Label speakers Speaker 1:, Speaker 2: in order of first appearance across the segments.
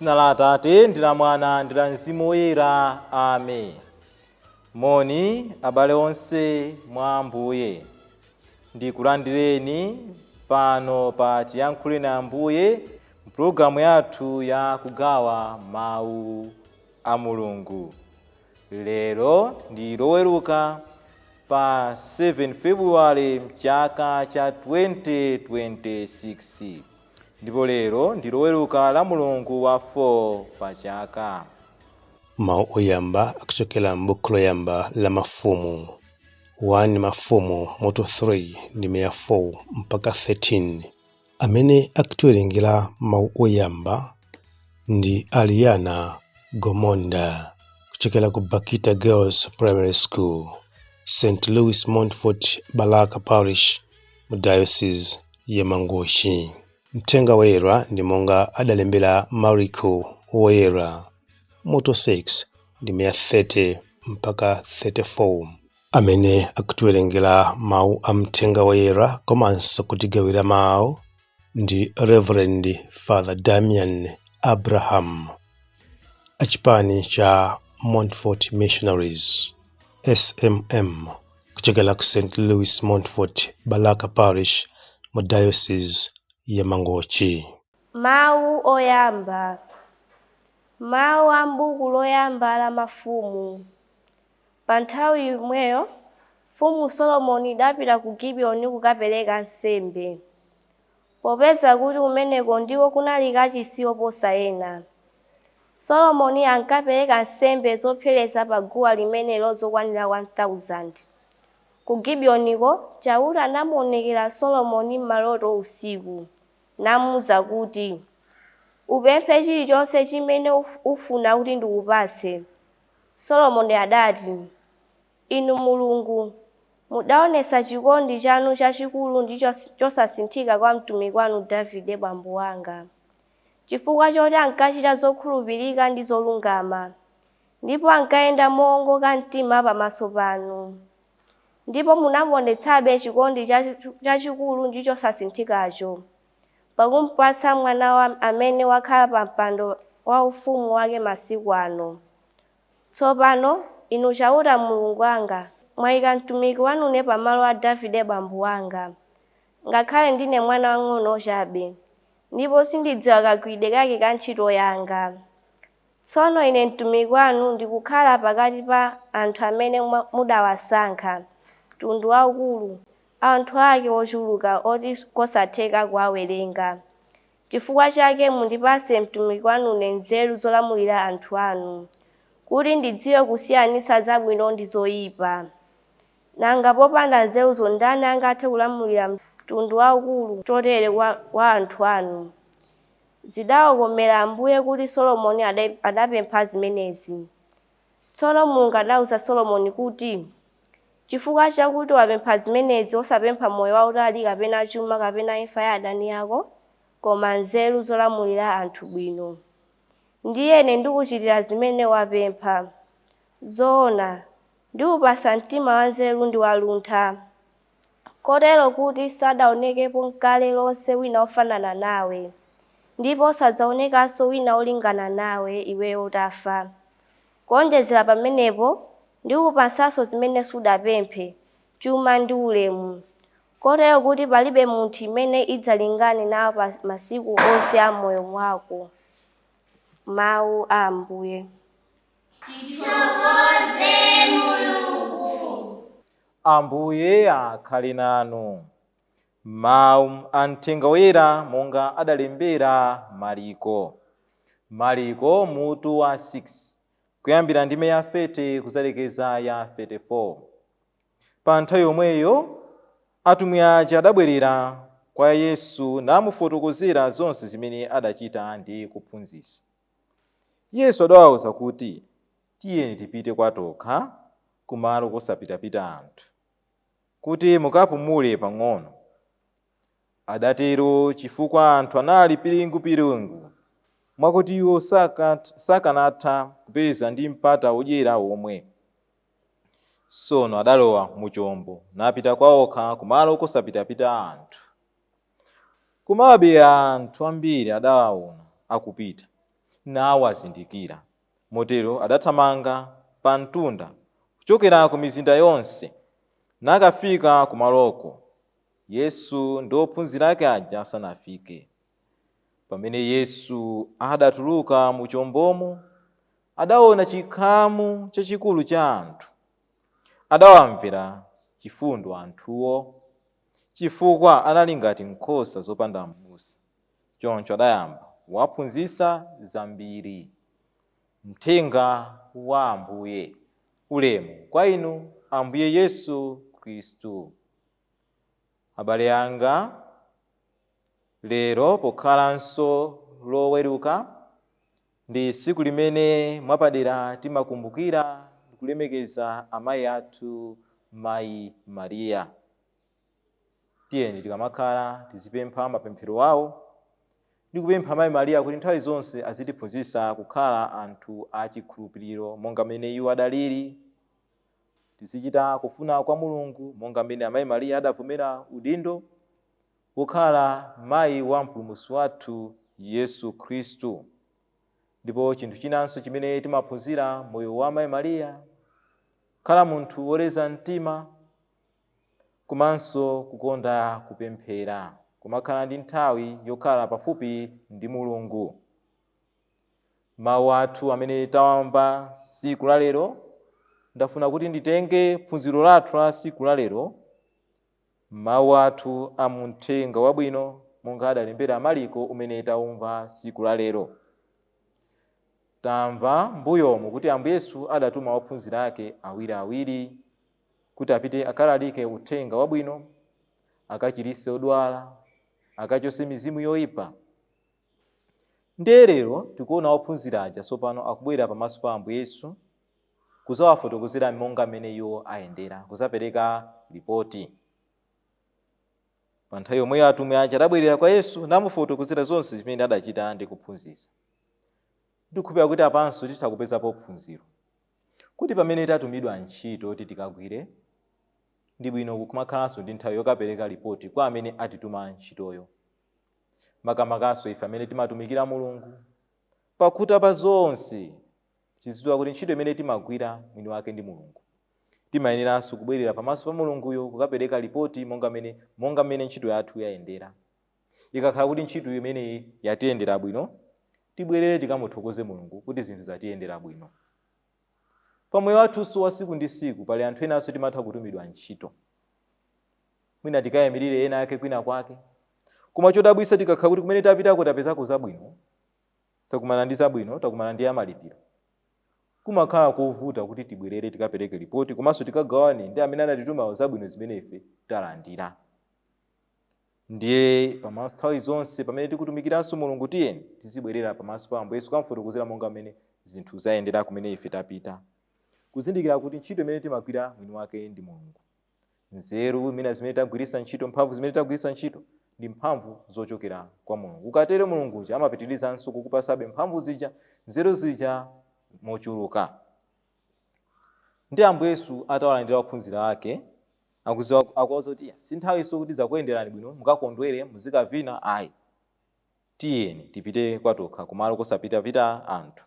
Speaker 1: Dzina la Atate ndi la Mwana ndi la Mzimu Woyera. Amen. Moni abale onse mwa Ambuye. Ndikulandireni pano pa Tiyankhuleni Ambuye, mpulogalamu yathu ya kugawa mawu a Mulungu. Lero ndi Loweruka pa 7 February mchaka cha 2026, ndipo lero ndi Loweruka la mulungu wa 4 pa chaka.
Speaker 2: Mawu oyamba akuchokera m'buku loyamba la Mafumu, 1 Mafumu mutu 3 ndime ya 4 mpaka 13. Amene akutiwerengera mawu oyamba ndi Aliana Gomonda kuchokera ku Bakita Girls Primary School, St Louis Montfort Balaka Parish mu Diocese ya Mangochi. Mthenga Woyera ndi monga adalembera Mariko Woyera, mutu 6 ndime ya 30 mpaka 34. Amene akutiwerengera mawu a Mthenga Woyera komanso kutigawira mawu ndi Reverend Father Damian Abraham achipani cha Montfort Missionaries, SMM, kuchokera ku St Louis Montfort Balaka Parish mu Diocese ya Mangochi.
Speaker 3: Mawu oyamba. Mawu a m'buku loyamba la Mafumu. Pa nthawi yomweyo, Mfumu Solomoni idapita ku Gibiyoni kukapereka nsembe, popeza kuti kumeneko ndiko kunali kachisi woposa ena. Solomoni ankapereka nsembe zopsereza pa guwa limenelo zokwanira 1,000. Ku Gibiyoniko, Chauta anamuonekera Solomoni m'maloto usiku, namuwuza kuti, "Upemphe chilichonse chimene ufuna kuti ndikupatse." Solomoni adati, "Inu Mulungu, mudaonetsa chikondi chanu chachikulu ndi chosasinthika kwa mtumiki wanu Davide bambo anga, chifukwa choti ankachita zokhulupirika ndi zolungama, ndipo ankayenda mowongoka mtima pamaso panu. Ndipo munamuonetsabe chikondi chachikulu ndi chosasinthikacho, pakumupatsa mwana amene wakhala pa mpando waufumu wake masiku ano. Tsopano, inu Chauta Mulungu wanga, mwayika mtumiki wanune pamalo a Davide bambo anga, ngakhale ndine mwana wang'ono chabe, ndipo sindidziwa kagwiridwe kake ka ntchito yanga. Tsono ine mtumiki wanu ndikukhala pakati pa anthu amene mudawasankha, mtundu waukulu, anthu ake ochuluka oti kosatheka kuwawerenga. Chifukwa chake mundipatse mtumiki wanune nzeru zolamulira anthu anu, kuti ndidziwe kusiyanitsa zabwino ndi zoyipa. Nanga popanda nzeruzo ndani angathe kulamulira mtundu waukulu chotere wa anthu anu?" Zidawakomera Ambuye kuti Solomoni adapempha zimenezi. Tsono Mulungu adawuza Solomoni kuti, "Chifukwa chakuti wapempha zimenezi, osapempha moyo wautali kapena chuma kapena imfa ya adani ako, koma nzeru zolamulira anthu bwino, ndiye ine ndikuchitira zimene wapempha. Zoona, ndikupatsa mtima wanzeru ndi waluntha, kotero kuti sadaonekepo n'kale lonse wina wofanana nawe, ndipo sadzaonekanso wina wolingana nawe iweyo utafa. Kuonjezera pamenepo, ndikupatsanso zimene sudapemphe, chuma ndi ulemu, kotero kuti palibe munthu imene idzalingane nawe pa masiku onse a moyo wako." Mawu a Ambuye.
Speaker 4: Tithokoze Mulungu.
Speaker 1: Ambuye akhale nanu. Mawu a Mthenga Woyera monga adalembera Mariko. Mariko mutu wa 6, kuyambira ndime ya 30 kuzalekeza ya 34. Pa nthawi yomweyo atumwi aja adabwerera kwa Yesu namufotokozera zonse zimene adachita ndi kuphunzitsa. Yesu adawawuza kuti, "Tiyeni tipite kwatokha, kumalo kosapitapita anthu, kuti mukapumule pang'ono." Adatero chifukwa anthu anali piringupiringu, mwakuti iwo sakanatha kupeza ndi mpata wodyera womwe. Tsono adalowa mu chombo napita kwaokha kumalo kosapitapita anthu. Komabe anthu ambiri adawaona akupita. Nawazindikira. Motero adathamanga pa mtunda kuchokera ku mizinda yonse, nakafika kumaloko Yesu ndi ophunzira ake aja asanafike. Pamene Yesu adatuluka mu chombomo, adaona chikhamu chachikulu cha anthu. Adawamvera chifundo anthuwo, chifukwa anali ngati nkhosa zopanda m'busa. Choncho adayamba kuwaphunzitsa zambiri. Mthenga wa Ambuye. Ulemu kwa inu, Ambuye Yesu Khristu. Abale anga, lero pokhalanso Loweruka, ndi tsiku limene mwapadera timakumbukira ndi kulemekeza amayi athu, Mayi Mariya. Tiyeni tikamakhala tizipempha mapemphero awo ndi kupempha Mayi Mariya kuti nthawi zonse azitiphunzitsa kukhala anthu achikhulupiriro monga mmene iwo adalili, tizichita kufuna kwa Mulungu monga mmene Amayi Mariya adavomera udindo wokhala mayi wa Mpulumutsi wathu Yesu Khristu. Ndipo chinthu chinanso chimene timaphunzira moyo wa Amayi Mariya, kukhala munthu woleza mtima komanso kukonda kupemphera, kumakhala ndi nthawi yokhala pafupi ndi Mulungu. Mawu athu amene tawamva tsiku la lero, ndafuna kuti nditenge phunziro lathu la tsiku la lero, mawu athu a muthenga wabwino monga adalembera Mariko umene taumva tsiku la lero. Tamva mbuyomu kuti Ambuye Yesu adatuma ophunzira ake awiriawiri kuti apite akalalike uthenga wabwino, akachiritse odwala, akachotse mizimu yoyipa. Ndiye lero tikuona ophunzira aja tsopano akubwera pamaso pa Ambuye Yesu kuzawafotokozera monga mmene iwo ayendera, kuzapereka ripoti. Pa nthawi yomweyo atumwi aja adabwerera kwa Yesu namufotokozera zonse zimene adachita ndi kuphunzitsa. Ndikukhulupirira kuti apanso titha kupezapo phunziro kuti pamene tatumidwa ntchito kuti tikagwire, ndi bwino kumakhalanso ndi nthawi yokapereka ripoti kwa amene atituma ntchitoyo. Makamakaso ife amene timatumikira Mulungu, pakutha pa zonse tizidziwa kuti ntchito imene timagwira mwini wake ndi Mulungu. Timayeneranso kubwerera pamaso pa Mulunguyo kukapereka ripoti monga mmene ntchito yathu yayendera. Ikakhala kuti ntchito imeneyi yatiyendera bwino, tibwerere tikamuthokoze Mulungu kuti zinthu zatiyendera bwino. Pamoyo wathunso wa tsiku ndi tsiku, pali anthu enanso timatha kutumidwa ntchito, mwina tikayimirire ena ake kwina kwake, koma chodabwitsa, tikakhala kuti kumene tapitako tapezako zabwino, takumana ndi zabwino, takumana ndi amalipiro, kumakhala kovuta kuti tibwerere tikapereke ripoti komanso tikagawane ndi amene anatitumawo zabwino zimene ife talandira. Ndiye pamaso nthawi zonse pamene tikutumikiranso Mulungu, tiyeni tizibwerera pamaso pa Ambuye Yesu kukamufotokozera monga mmene zinthu zayendera kumene ife tapita, kuzindikira kuti ntchito imene timagwira mwini wake ndi Mulungu. Nzeru imene zimene tagwiritsa ntchito, mphamvu zimene tagwiritsa ntchito, ndi mphamvu zochokera kwa Mulungu. Ukatero Mulungu uja amapitirizanso kukupasabe mphamvu zija, nzeru zija mochuluka. Ndi Ambuye Yesu atawalandira ophunzira ake, akuwauza kuti si nthawinso kuti zakuyenderani bwino mukakondwere, muzikavina, ayi. Tiyeni tipite kwatokha kumalo kosapitapita anthu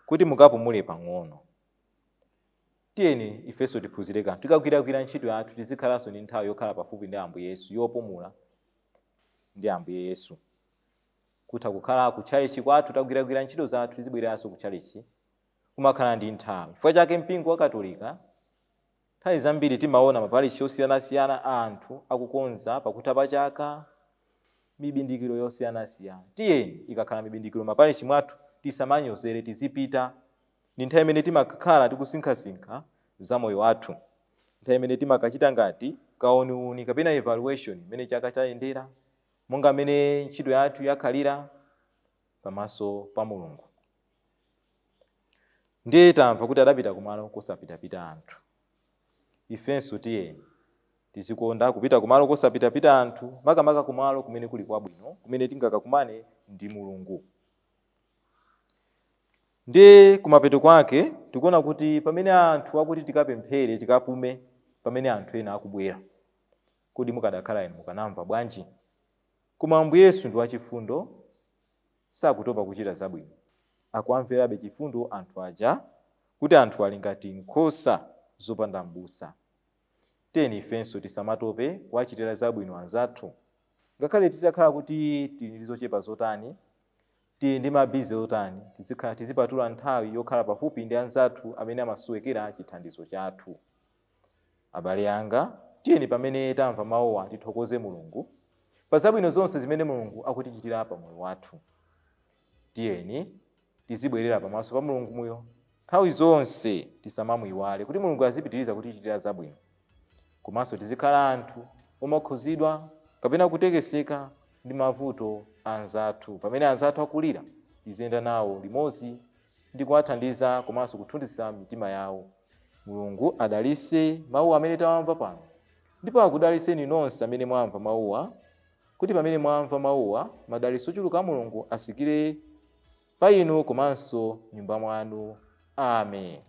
Speaker 1: kuti mukapumule pang'ono. Tiyeni ifenso tiphunzire kanthu. Tikagwiragwira ntchito yathu, tizikhalanso ndi nthawi yokhala pafupi ndi Ambuye Yesu, yopumula ndi Ambuye Yesu. Kutha kukhala kutchalichi kwathu, tagwiragwira ntchito zathu, tizibwereranso kutchalichi kumakhala ndi nthawi. Chifukwa chake mpingo wa Katolika, nthawi zambiri timaona maparishi osiyanasiyana anthu akukonza pakutha pa chaka mibindikiro yosiyanasiyana. Tiyeni ikakhala mibindikiro maparishi mwathu, tisamanyozere, tizipita. Ndi nthawi imene timakhala tikusinkhasinkha za moyo wathu, nthawi imene timakachita ngati kauniuni kapena evaluation imene chaka chayendera, monga mmene ntchito yathu yakhalira pamaso pa Mulungu. Ndiye tamva kuti adapita kumalo kosapitapita anthu. Ifenso tiyeni tizikonda kupita kumalo kosapitapita anthu, makamaka kumalo kumene kuli kwabwino, kumene tingakakumane ndi Mulungu. Ndiye kumapeto kwake tikuona kuti pamene anthu akuti tikapemphere, tikapume, pamene anthu ena akubwera, kodi mukadakhala inu mukanamva bwanji? Koma Ambuye Yesu ndi wachifundo, sakutopa kuchita zabwino. Akuwamverabe chifundo anthu aja kuti anthu ali ngati nkhosa zopanda m'busa. Tiyeni ifenso tisamatope kuwachitira zabwino anzathu. Ngakhale titakhala kuti tili ndi zochepa zotani, tili ndi ma busy otani, tizikhala tizipatula nthawi yokhala pafupi ndi anzathu amene amasowekera chithandizo chathu. Abale anga, tiyeni pamene tamva mawuwa tithokoze Mulungu pa zabwino zonse zimene Mulungu akutichitira pa moyo wathu. Tiyeni tizibwerera pamaso pa Mulungu muyo nthawi zonse, tisamamuyiwale kuti Mulungu azipitiriza kutichitira zabwino. Komanso tizikhala anthu omakhuzidwa kapena kutekeseka ndi mavuto a anzathu. Pamene anzathu akulira, tiziyenda nawo limodzi ndi kuwathandiza komanso kutonthoza mitima yawo. Mulungu adalitse mawu amene tawamva pano, ndipo akudalitseni nonse amene mwamva mawuwa, kuti pamene mwamva mawuwa, madalitso ochuluka a Mulungu asikire pa inu komanso nyumba mwanu. Amen.